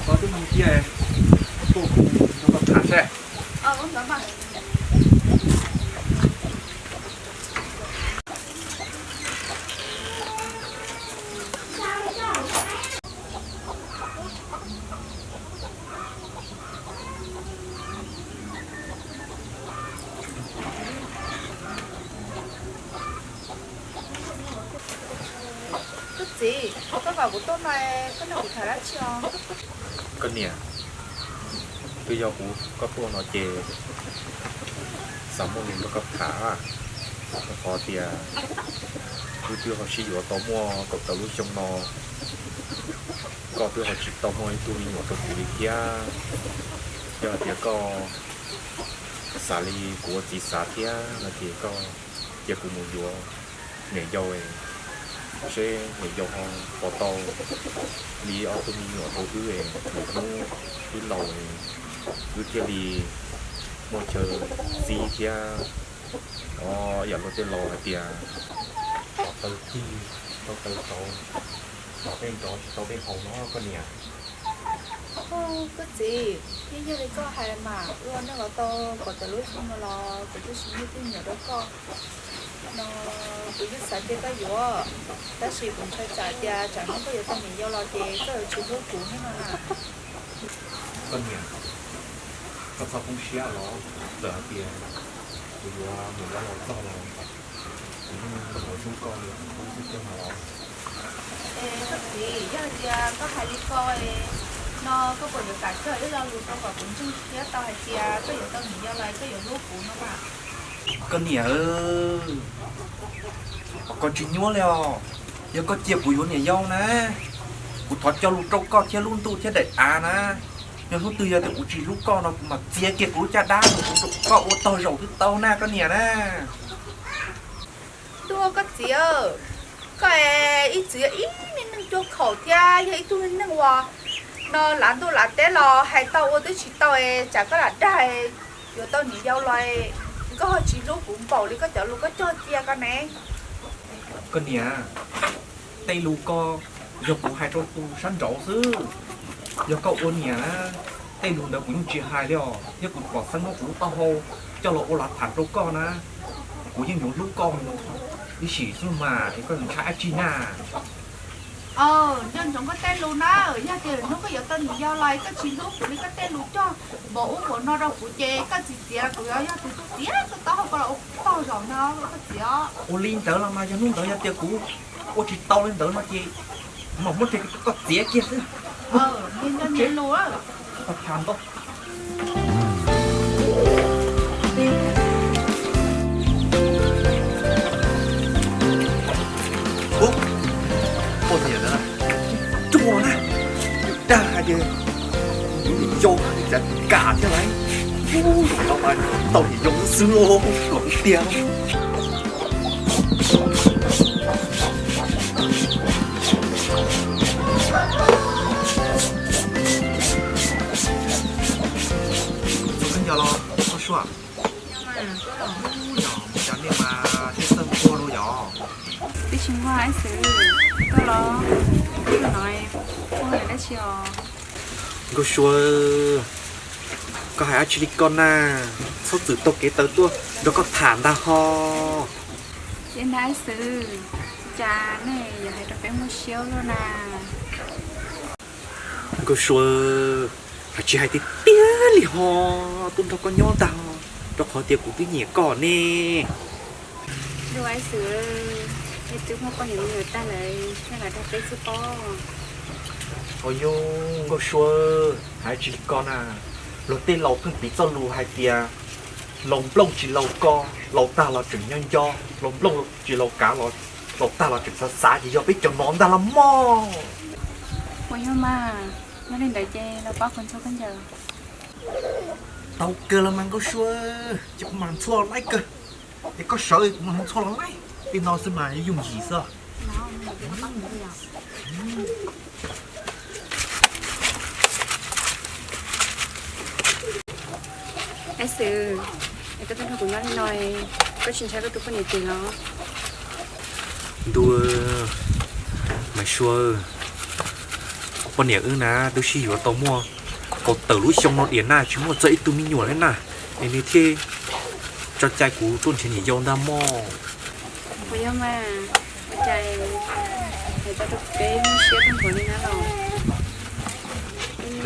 Koj twb mus cia, tuaj kuv nrog koj tham seb. Koj txiv, koj kom kuv tuaj no, koj nrog kuv tham dab tsi os? Koj niam, twb yog kuv koj tuaj no ces xav muaj neeg nrog koj tham, rau qhov tias wb twb ho sib yuav tau muaj kaum tawm lub xyoo no, koj twb ho tsis tau muaj ib tug me nyuam rau kuv li thiab. Yog hais tias koj xav li kuv ua txiv xav thiab no ces koj cia kuv mus yuav niam yau, seb niam yau ho puas tau li ob tug me nyuam rau wb, lwm hnub wb laus wb thiaj li muaj chaw txib thiab. Yam luag tej laus hais tias, tau taw cig tau taw tov, tau tej nrov tsis tau tej haus no koj niam. Koj txiv, yeej yog li koj hais mas, ua neej los tau kaum tawm lub xyoo no los kuv twb tsis muaj ib tug me nyuam rau koj no, kuv yeej xav cia koj yuav, tab sis kuv ntshai tsam tias tsam hnub koj yuav tau niam yau los ces koj yuav tsis hlub kuv thiab no na. Koj niam, koj txhob poob siab los, txawm hais tias kuv yuav mus dab laug txog los kuv yeej yuav hlub koj li hlub xwb thiab mas los. Es koj txiv, yog hais tias koj hais li ko no, koj puas yuav kam cog ib lo lus rau kom kuv ntseeg thiab tau hais tias koj yuav tau niam yau los koj yuav hlub kuv no mas? Koj niam, koj tsis nyuaj li os. Yog koj cia kuv yuav niam yau na, kuv thov cog lus rau koj thiab lub ntuj thiab daim av na, yog hnub twg yog tias kuv tsis hlub koj no kuv mam txiav kiag kuv lub caj dab mus rau koj ua tog zaum twb tau na koj niam na. Ntuj, koj txiv, koj ib txwm yog ib neeg cuaj khaum thiab yog ib tug neeg uas no lav ntuj lav teb los hais tau ua twb tsis tau, tsam koj lam dag yuav tau niam yau los nkauj ho tsis hlub kuv npaum li koj cov lus koj cog cia ko ne. Koj niam, tej lus ko yog kuv hais rau tus sab nraud xwb. Yog koj ua niam na, tej lus ntawd kuv yeej tsis hais li os. Yog kuv pom xeeb muab kuv lub taub hau coj los ua lav tham rau koj na, kuv yeej yuav hlub koj mus ib sim xwb mas es koj ntshai dab tsi na. Nco ntsoov koj tej lus na, yog tias hnub koj yuav tau niam yau los koj tsis hlub kuv li koj tej lus cog npaum ub npaum no rau kuv ces koj txiv txiav kuv yuav yog tus txiav koj taub hau ko los ua tog zaum no koj txiv. Ua li ntawd los mas yog hnub ntawd yog tias kuv ua tsis tau li ntawd no ces kuv mam muab rau koj txiav kiag xwb. Tham ntau. Poj niam ntawd na, ruam na, dag hais tias yus niam yau cas kam thiab lauj. Zaum no mas tau niam yau xwb los tiag. Koj nco los koj suav? Yog, cas nej mas tej txawj nquag dua yom? Twb tsis nquag ib xwm, koj los, koj no, koj hais dab tsi os? Nkauj Sua, koj hais dab tsi li koj na, txhob txwm taug kev taw tuaj nrog koj tham ntag ho. Ib ntag ib xwm, cas nej yuav hais rau peb muaj siab luaj na. Nkauj Sua, hais tsis hais tiag tiag li ho, tuaj nrog koj nyob ntag ho, rau qhov tias kuv twb nyiam koj ne. Nkauj Sua, nej twb muaj poj niam me nyuam tag lawm, nej lam dag peb xwb pob. Os yog, Nkauj Sua, hais dab tsi li ko na, luag tej laus pheej piv txoj lus hais tias laus nplooj tsis laus ko, laus tag los tseem nyob nco, laus nplooj tsis laus kav los laus tag los tseem xav xav, ces yog peb cov no ntag los mog. Puas yog mas, yog li ntawd ces los pab kuv ntxhua khaub ncaws. Tau kawg los mas Nkauj Sua, ces kuv mam ntxhua los laib kawg. Es koj sawv kuv mam ntxhua los laib, tej no xwb mas yooj yim xwb. Ab xwm, es koj tuaj nrog kuv nyob li no, koj tsis ntshai koj tus poj niam cem los? Ntuj, Maiv Sua, Poj niam wb na twb sib yuav tau muaj kaum tawm lub xyoo no diam na tsis muaj txog ib tug me nyuam li na, es nws thiaj tso cai kuv tuaj nrhiav niam yau ntag mog. Puas yog mas, ua cas hais tau rau peb muaj siab kawg nkaus li na los?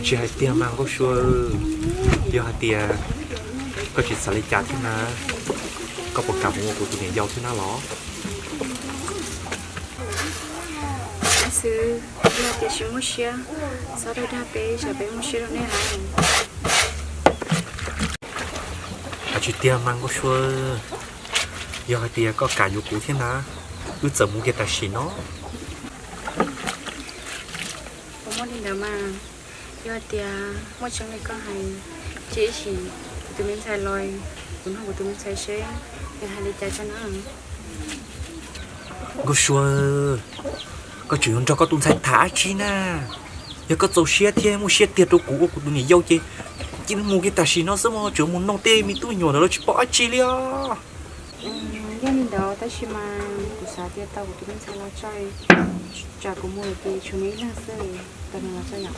Tsis hais tiag mas Nkauj Sua, yog hais tias koj tsis xav li cas thiab na, koj puas kam mus ua kuv tus niam yau thiab na los? Xwb, yog tias tsis muaj siab, txhob dag dag peb, tsam peb muaj siab rau nej lawm. Hais tsis tiag mas Nkauj Sua, yog hais tias koj kam yuav kuv thiab na, wb txawm mus kiag tam sim no. Puas muaj li ntawd mas, yog hais tias muaj tseeb li koj hais, cia ib sim kuv tus me ntxhais los, kuv nug kuv tus me ntxhais seb nws hais li cas tso na. Nkauj Sua, koj tseem yuav nrog koj tus ntxhais tham dab tsi na? Yog koj txaus siab thiab muaj siab tiag rau kuv ua kuv tus niam yau ces cia li mus kiag tam sim no xwb mog, tseem mus noog tej me tub me nyuam ntawd los tsis paub dab tsi li os. Yog li ntawd tab sis mas kuv xav tias tau kuv tus me ntxhais los tso, tsam kuv mus lawm ces tshuav nws ib leeg xwb, tau nws los tso yom.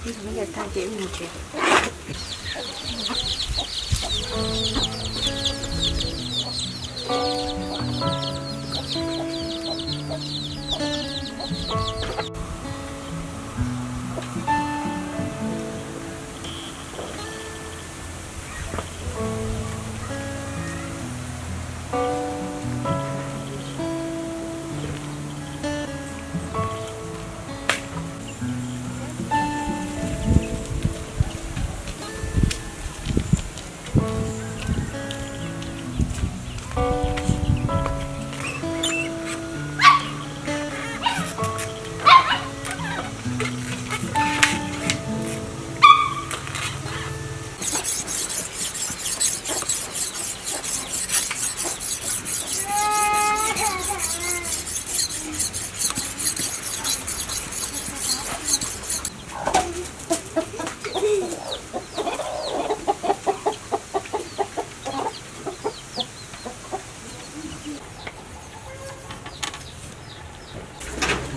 Ib ntxhais me ntxhais tag ces wb mus tsev.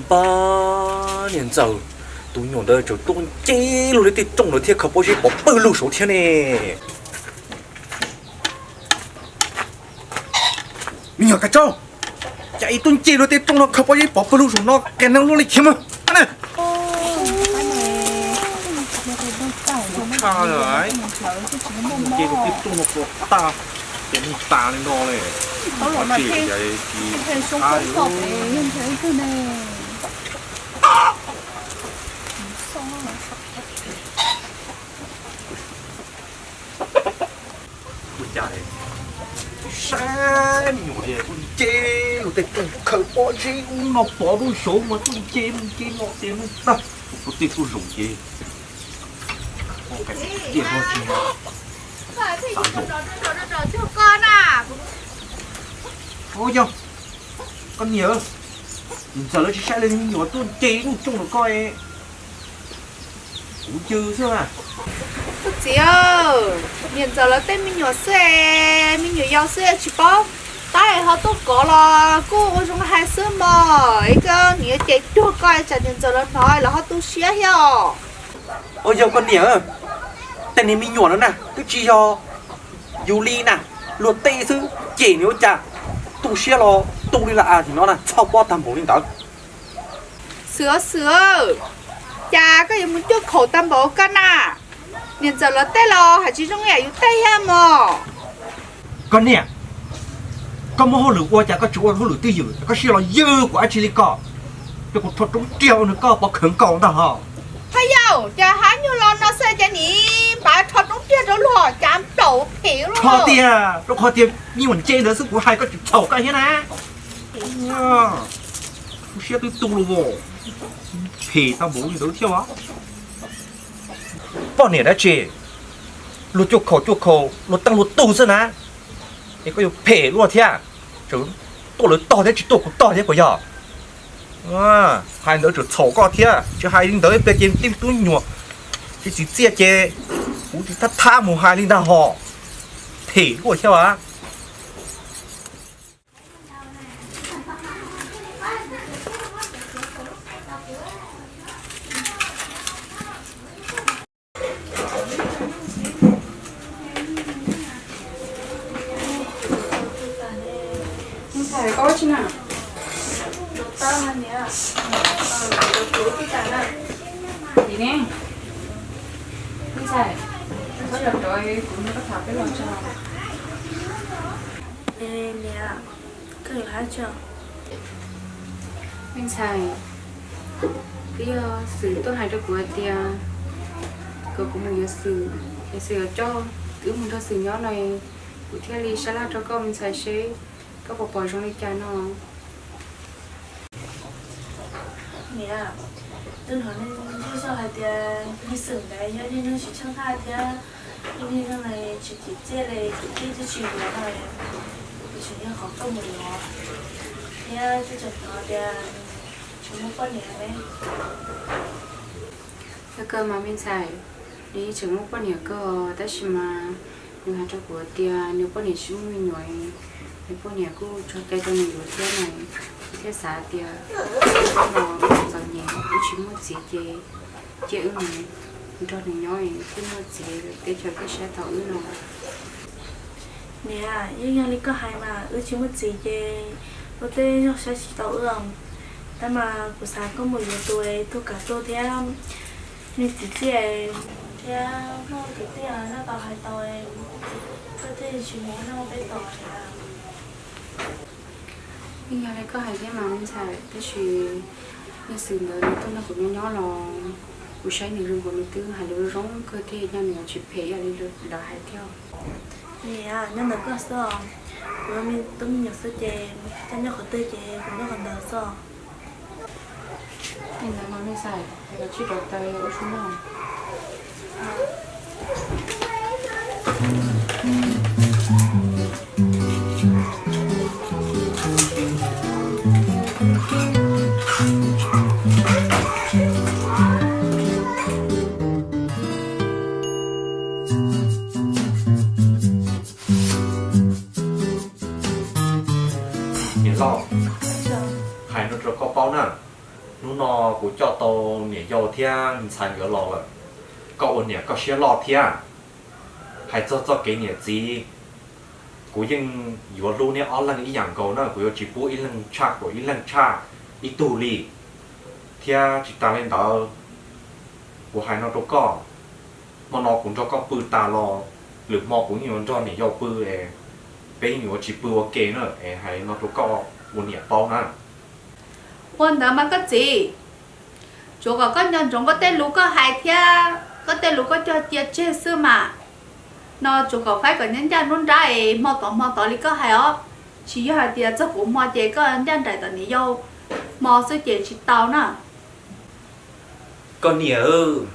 Npab niag ntxawm, tus nyuam ntawd tseem tuaj nce luag li tej rooj ntawd thiab khaws pob zeb pov pawg lug saud thiab ne. Me nyuam kav tsov, cas ib tug nce luag tej rooj no khaws pob zeb pov pawg lug saum no qias neeg luaj li khiav mus. Nce luag tej rooj no puas tag, ces neeg tas li no li. Tsis, ua cas saib me nyuam tuaj nce luag tej rooj khaws pob zeb ub no pov lub saud mas tuaj nce mus nce no ces neeg tag. Luag tej tuaj zaum ces tiag no tsis xav zaum. Ua yog koj niam, niam ntxawm lawv tsis saib li me nyuam tuaj nce lub rooj rau koj, kuv yws xwb na. Tus txiv, niam ntxawm lawv tej me nyuam xwb, me nyuam yaus xwb tsis paub tab ho tuaj kov los kuj ua zoo hais xwb mog. Ib koj niam yuav cem cuag koj tsam niam ntxawm lawv hnov los ho tu siab thiab os. Ua yog koj niam, tej niag me nyuam no na twb tsis yog yus li na, luag tej xwb cem nws ua cas tu siab los tu li las as tim no na, txhawj pob tag npaum li ntawd. Xwm, Xwm, cas koj yuav mus cuaj khaum tag npaum koj na? Niam ntxawm lawv tej los hais tsis zoo ib yam yus tej thiab mog. Koj niam, koj muaj hauj lwm ua cas koj tsis ua hauj lwm twj ywm, koj siab los ywg kuv dab tsi li ko? Rau kuv rho roob riag ua nws koj pov khawv nkaus ntag hos. Haj yam, cas hab nyuag los no xwb cas nim npav rho roob riag rau luag cas nplaum phem. Rho tiag, rau qhov tias me nyuam ntse ntawd xwb kuv hais koj tsis txhaum koj thiab na. Kuv siab twb tu los, phem tau npaum li ntawd thiab os. Poj niam dab tsi, luag cuaj khaum cuaj khaum luag teej luag tug xwb na, es koj yuav phem luaj thiab, tseem tuaj lawv tog thiab tsis tuaj kuv tog thiab puas yog? Hais ntawd tseem txhaum koj thiab, tsis hais li ntawd ib pliag ces tib tub nyuam tsis txiv txiaj ces kuv tsis thab thab mus hais li ntag hos. Phem luaj thiab as. Ua tsi na? Ua tau na niam. Ua tau na. Nim ne, me ntxhais, koj yuav rov kuv nrog koj tham peb los tso. Niam, koj yuav hais tso. Me ntxhais, twb yog Xwm tuaj hais rau kuv hais tias kom kuv mus yuav Xwm, es Xwm yuav coj wb mus nrog Xwm nyob no, kuv thiaj li sab laj rau koj me ntxhais seb koj puas pom zoo li cas no. Niam, twb hnov neeg zej zog hais tias niag Xwm ntawd yog niag neeg tsis tshaj nqaj thiab, niag neeg tsis tsim txiaj li, kwv tij twb tsis yuav no, kuv tseem yog qhov koj mus yuav thiab twb tseem hnov tias tsis muaj poj niam ne. Yog kawg mas me ntxhais, nws yeej tseem muaj poj niam kawg, tab sis mas nws hais rau kuv tias nws poj niam tsis muaj me nyuam, nws poj niam kuj tso cai rau nws yuav thiab no, kuv thiaj xav tias no txom nyem wb tsis muaj txiv ces cia wb mus nrog nws nyob thiaj muaj txiv, teb chaws thiaj saib taus wb no. Niam, yeej yog li koj hais mas wb tsis muaj txiv ces luag tej zog saib tsis taus wb. Tab mas kuv xav koj mus yuav tus es tuag kam tuag thiab, nws txiv txiaj thiab muaj kwv tij noj tau hais tau, koj thiaj tsis mus noj peb tos. Yeej yog li koj hais thiab mas me ntxhais, tab sis niag Xwm ntawd nws tuaj nrog kuv nyob nyob los kuv saib nws zoo nkaus nws twb hais lus zoo kawg thiab, nyob nws tsis phem ib yam li lawv hais thiab. Niam, nyob ntawm koj xwb os. Kuv yog me tub me nyuam xwb ces koj nyob qhov twg ces kuv nyob qhov ntawd xwb os. Li ntawd mas me ntxhais, los tsib rau taw ua su noj. Niam Lauj, hais no rau koj paub na, hnub no kuv coj tau niam yau thiab ntxhais nkawd los lawm. Koj ua niam koj siab loj thiab. Hais txog txoj kev niam txiv, kuv yeej yuav hlub neb ob leeg ib yam nkaus na, kuv yuav tsis pub ib leeg tshaj kuv ib leeg tshaj ib tug li. Thiab tsis tas li ntawd, kuv hais no rau koj, hmo no kuv nrog koj pw tas los, lwm hmo kuv yeej yuav nrog niam yau pw es peb yeej yuav tsis pw ua ke na, es hais no rau koj ua niam paub na. Ua ntawd mas koj txiv, tsuav kom koj nco ntsoov koj tej lus koj hais thiab koj tej lus koj cog cia tseg xwb mas. No tsuav kom faib kom ncaj ncaj nruab nrab es hmo tod hmo tod li koj hais os. Tsis yog hais tias txog kuv hmo ces koj ncaj nraim tom niam yau hmo xwb ces tsis tau na. Koj niam,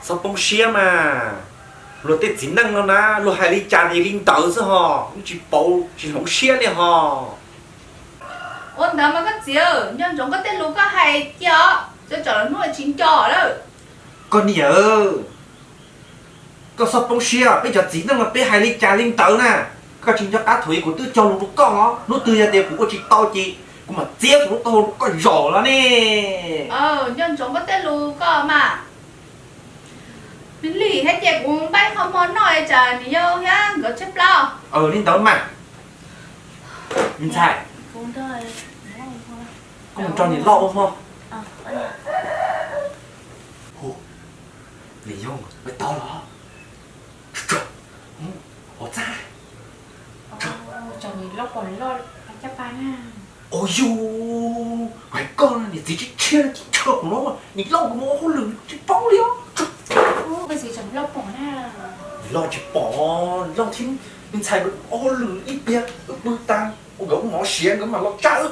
txhob poob siab mas, luag tej txiv neej no na luag hais li cas ces li ntawd xwb ho, wb tsis pauv tsis hloov siab li ho. Ua ntawd mas koj txiv, nco ntsoov koj tej lus koj hais cia os, txhob tsom los hnub tsis nco lawm. Koj niam, koj txhob poob siab, peb cov txiv neej no peb hais li cas li ntawd na. Koj tsis nco qab thaum ub kuv twb cog lus rau koj os, hnub twg yog tias kuv ua tsis tau ces kuv mam txiav kuv lub taub hau rau koj zaum los ne. Nco ntsoov koj tej lus koj mas. Lig thiab ces kuv npaj qho hmo noj es tsam niam yau thiab nkawd tshaib plab. Li ntawd mas. Me ntxhais, koj mus nrog niam loj ua hmo. Niam yau, peb tau los. Hov txaj. Tsam niam loj pom niam loj caj pas na. Ua yus, hais koj niam txiv tsis tshiab tsis ntshaw kuv los, niam loj kuv mus ua hauj lwm tsis paub li os. Koj txiv tsam niam loj pom na. Niam loj tsis pom, niam loj thiab me ntxhais ua hauj lwm ib pliag wb pw tas, ua nkawd ua mov siav nkawd mam los tsa wb.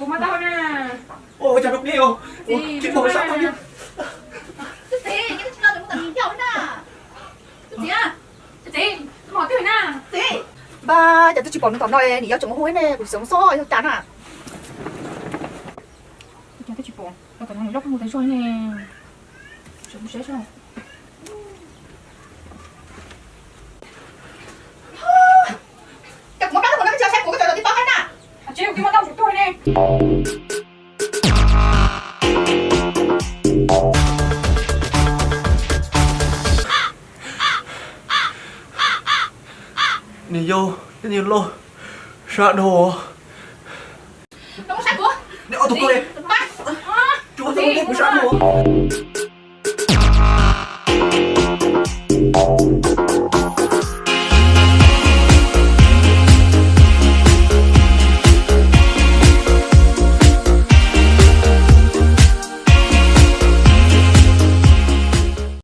kuv mas tau na. Ua cas rau peb os? Txiv, txiv, txiv, txiv, txiv, txiv, txiv. Npab, cas twb tsis pom nws tom no, niam yau tseem mus hu ne, kuv tsis xav mus xyuas yog cas na. Cas twb tsis pom, los tom no nws loj kawg mus tas zog ne. Saib saib. Cas kuv muab plab rau kuv no, koj tsis saib kuv, koj cov tib tob qab na. Tsis, kuv twb muab tau tsum tuag ne. Niam yau, niam yau loj, sab dhau. Niam, ob tug tuag li. Tsuas tau kuv sab dhau.